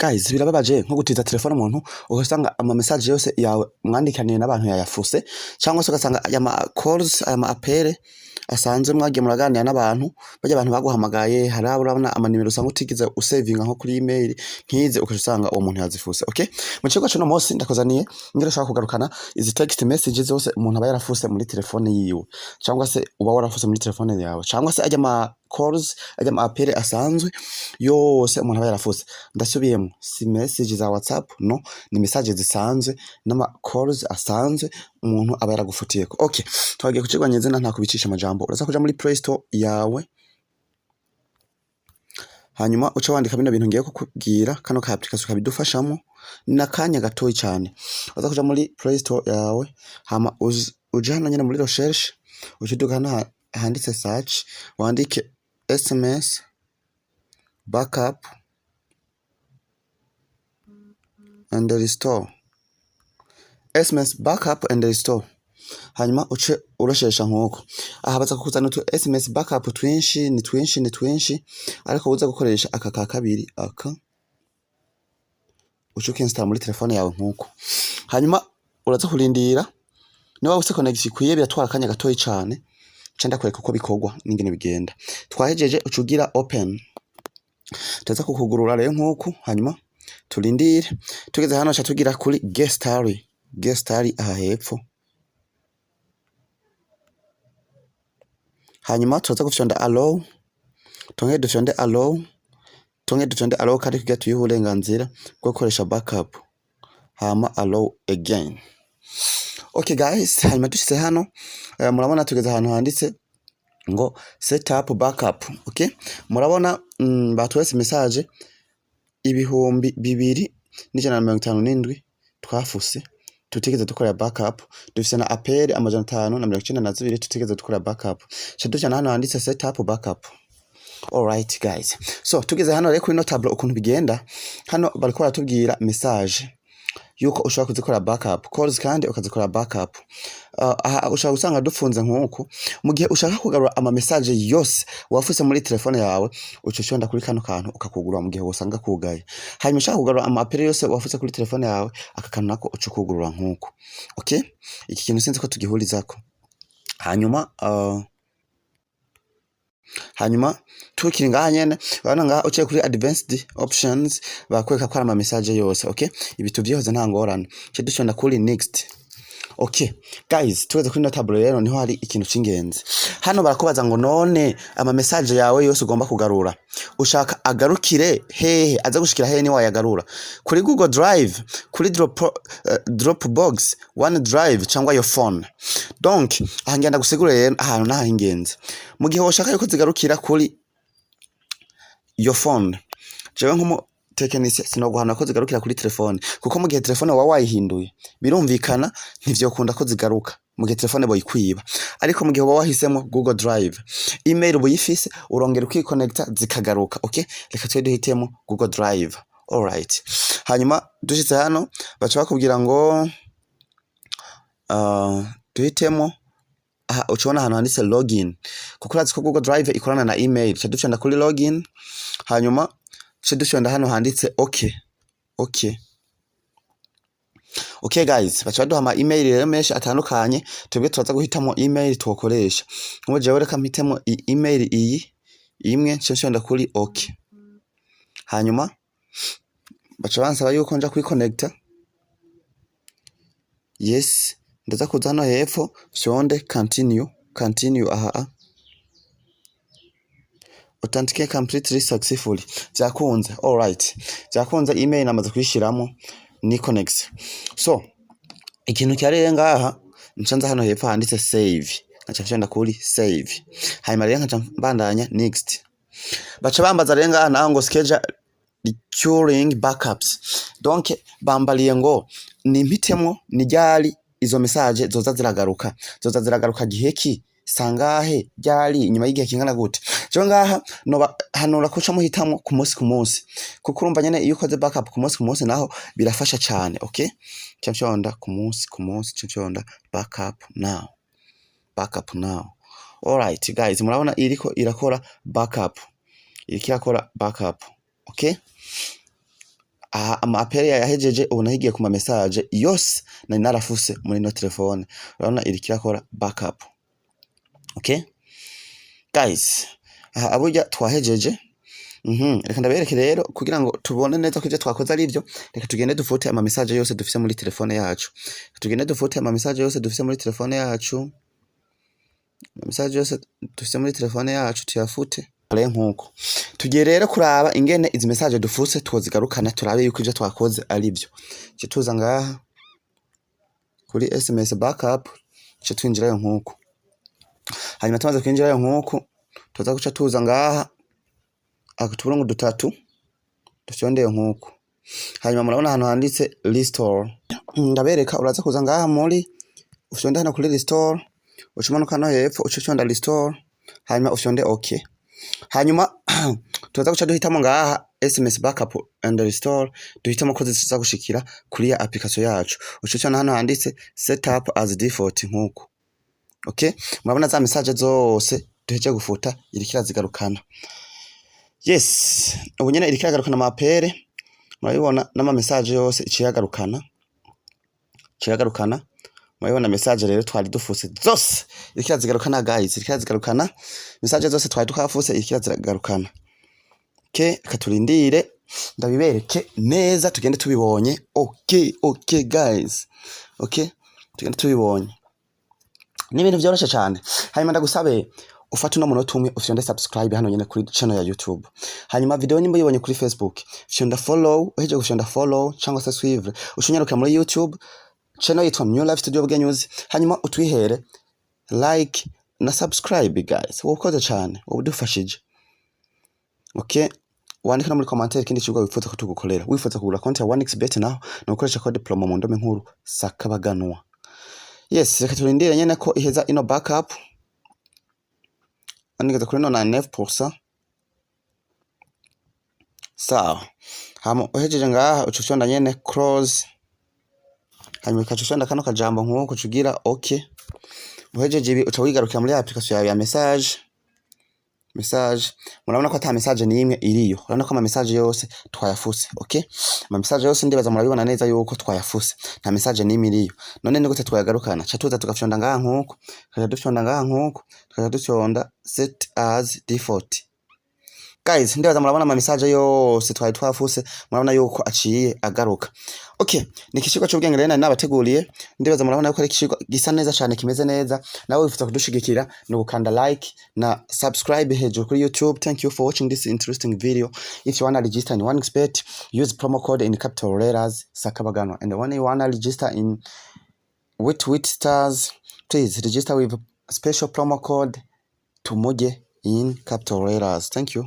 Guys, birababaje nko gutiza telefone umuntu, ugasanga ama message yose yawe mwandikaniye n'abantu yayafuse, cyangwa se ugasanga aya ma calls, aya ma appel asanzwe mwagiye muraganira n'abantu, barya abantu baguhamagaye, hari abo urabona amanimero usanga utigeze usavinga nko kuri email nkize, ukaca usanga uwo muntu yazifuse. Okay, mu kigo c'uno munsi ndakozaniye ngira ushaka kugarukana izi text messages zose umuntu aba yarafuse muri telefone yiwe, cyangwa se uba warafuse muri telefone yawe, cyangwa se ajya ama calls, ajya ama appel asanzwe yose umuntu aba yarafuse. Ndasubiyemo, si message za WhatsApp, no ni message zisanzwe n'ama calls asanzwe umuntu aba yaragufutiyeko. Okay, twagiye ku cigwa nyezina, nta kubicisha amajambo. Uraza kuja muri Play Store yawe, hanyuma uca wandika bino bintu ngiye kukubwira. Kano ka application kabidufashamo n'akanya gatoyi cyane. Uraza kuja muri Play Store yawe, hama uje hano nyene muri recherche, uce uduga hano handitse search, wandike SMS backup and restore, SMS backup and restore. Hanyuma uce uroshesha nkuko aha, baza kukuzana utu SMS backup twinshi, ni twinshi, ni twinshi, ariko uza gukoresha aka ka kabiri aka, uce ukinstalla muri telefone yawe nkuko. Hanyuma uraza kurindira, niba ufise connection ikwiye biratwara akanya gatoyi cane. Nca ndakwereka uko bikorwa n'ingene bigenda. Twahejeje, uca ugira open, tuza kukugurura rero nkuku. Hanyuma turindire, tugeze hano ca tugira kuri get started, get started aha hepfo. Hanyuma turaza gufyonda allow, tongere dufyonde allow, tongere dufyonde allow kandi kugira tuyihe uburenganzira bwo gukoresha backup, hama allow again. Okay guys, hanyuma dushitse hano, murabona tugeze ahantu handitse ngo set up backup. Okay, murabona batweretse message 2157 twafuse tutigeze dukora backup. Dufise na appel 592 tutigeze dukora backup. Ca duca hano handitse set up backup. Alright guys, so tugeze hano rero kuri no tableau, ukuntu bigenda hano, bariko baratubwira message yuko ushobora kuzikora backup, calls kandi ukazikora backup. Aha ushobora gusanga dufunze nkuku. Mu gihe ushaka kugarura ama message yose wafuse muri telefone yawe, uca ushonda kuri kano kantu ukakugurura mu gihe wosanga kugaye. Hanyuma ushaka kugarura ama appel yose wafuse kuri telefone yawe, aka kantu nako uca ukugurura nkuku. Okay, iki kintu sinzi ko tugihurizako. Hanyuma tukiri ngaha nyene, urabona ngaha uciye kuri advanced options bakwereka ko ari ama message yose. Okay, ibi tuvyihoze, nta ngorane, ce dushonda kuri next. Okay guys, tugeze kuri no tableau rero, niho hari ikintu c'ingenzi. Hano barakubaza ngo none ama message yawe yose ugomba kugarura ushaka agarukire hehe, aza gushikira hehe? Ni wayagarura kuri Google Drive, kuri Dropbox, OneDrive cyangwa your phone. Donc aha ngenda gusigura rero ahantu naha ingenzi. Mu gihe woshaka yuko zigarukira kuri your phone, jewe nk'umu tekinisiye sinoguhana ko zigarukira kuri telefone, kuko mu gihe telefone waba wayihinduye, birumvikana ntivyokunda ko zigaruka mu gihe telefone boyikwiba. Ariko mu gihe uba wahisemo Google Drive, email ubuyifise, urongera ukikonekta zikagaruka. Okay, reka twe duhitemo Google Drive. Alright, hanyuma dushitse hano baca bakubwira ngo duhitemo aha. Ucubona ahantu handitse login, kuko urazi ko Google Drive ikorana na email. Ca dushonda kuri login, hanyuma tuce dushonda hano handitse okay. Okay guys, baca baduha ama email rero menshi atandukanye. Twebwe turaza guhitamo email twokoresha. Nk'ubu jewe reka mpitemo email iyi imwe, nce nshonda kuri okay. Hanyuma baca bansaba yuko nja kwikonekta. Yes, ndaza kuza hano hepfo fyonde continue, continue aha. Authenticate completely successfully, vyakunze. Alright, vyakunze, email namaze kuyishiramo, ni connect. So ikintu cyari ngaha, nca nza hano hepfo handitse save, nkaca mfyonda kuri save. Hanyuma rero nkaca mbandanya next. Baca bambaza rero ngaha naho ngo schedule recurring backups. Donc bambariye ngo nimpitemwo ni ryari izo message zoza ziragaruka, zoza ziragaruka gihe ki, sangahe, ryari, inyuma y'igihe kingana gute. Jewe ngaha noba hanura kuca muhitamwo ku munsi ku munsi, kuko urumva nyene iyo ukoze backup ku munsi ku munsi naho birafasha cane. Okay, nca mfyonda ku munsi ku munsi, nca mfyonda backup now, backup now. Alright guys, murabona iriko irakora backup, iriko irakora backup. Okay, Aha ama appel yayahejeje, ubu nahigiye ku ma message yose nari narafuse muri ino telefone. Urabona iriko irakora backup. Okay guys, aha aburya twahejeje. Reka ndabereke rero kugira ngo tubone neza ko ivyo twakoze ari vyo. Reka tugende dufute ama message yose dufise muri telefone yacu. Tugende dufute ama message yose dufise muri telefone yacu. Ama message yose dufise muri telefone yacu tuyafute. Rero nkuko tugiye rero kuraba ingene izi message dufuse twozigarukana, turabe yuko ivyo twakoze ari vyo. Ce tuza ngaha kuri SMS backup, ce twinjirayo nkuko. Hanyuma tumaze kwinjirayo nkuko, tuza guca tuza ngaha aka tuburungu dutatu, dufyondeye nkuko. Hanyuma murabona ahantu handitse restore. Ndabereka, uraza kuza ngaha muri ufyonde hano kuri restore, uca umanuka no hepfo, uca ufyonda restore, hanyuma ufyonde okay. Hanyuma tuza guca duhitamo ngaha SMS backup and restore, duhitamo ko ziza gushikira kuri ya application yacu. Uca ufyonda hano handitse set up as default nkuko. Okay, murabona za message zose duheje gufuta iriko irazigarukana. Yes, ubu nyene iriko iragarukana ama appel, murabibona, n'ama message yose iciye yagarukana, iciye yagarukana. Murabibona message rero twari dufuse zose iriko irazigarukana guys, iriko irazigarukana. Message zose twari twafuse iriko irazigarukana. Okay, reka turindire ndabibereke neza, tugende tubibonye. Okay guys, okay, tugende tubibonye. Ni ibintu vyoroshe cane. Hanyuma ndagusabe ufate uno munota umwe ufyonde subscribe hano nyene kuri channel ya YouTube. Hanyuma video nimba uyibonye kuri Facebook, fyonda follow. Uhejeje gufyonda follow cyangwa se suivre, ucunyaruka muri YouTube channel yitwa New Life Studio Bwenyuzi, hanyuma utwihere like na subscribe guys. Wowe ukoze cane, wowe udufashije. Okay, wandike no muri commentaire ikindi kigo wifuza ko tugukorera. Wifuza kugura konti ya 1xBet naho, ni ugukoresha code promo mu ndome nkuru Sakabaganwa. Yes, reka turindire nyene ko iheza ino backup. Nigeze kuri 99%. Sawa, hama uhejeje ngaha uca ufyonda nyene close, hanyuma ukaca ufyonda kano kajambo nkuko, uca ugira okay. Uhejeje ibi, uca wigarukira muri application yawe ya message. Murabona ko ata message n'imwe iriyo. Urabona ko ama message yose twayafuse. Okay, ama message yose ndibaza murabibona neza yuko twayafuse, nta message n'imwe iriyo. None ni gute twayagarukana? Ca tuza tugafyonda ngaha nkuko, tukaja dufyonda ngaha nkuko, tukaja dufyonda set as default. Guys, ndibaza murabona ama message yose twari twafuse, murabona yuko aciye agaruka. Okay, ni ikicigwa c'ubwenge rero nari nabateguriye. Ndibaza murabona yuko ari ikicigwa gisa neza cane, kimeze neza. Nawe wifuza kudushigikira, ni ugukanda like na subscribe hejuru kuri YouTube. Thank you for watching this interesting video. If you wanna register in 1xBet, use promo code in capital letters Sakabaganwa, and when you wanna register in Wit Stars, please register with special promo code Tumuge in capital letters. Thank you.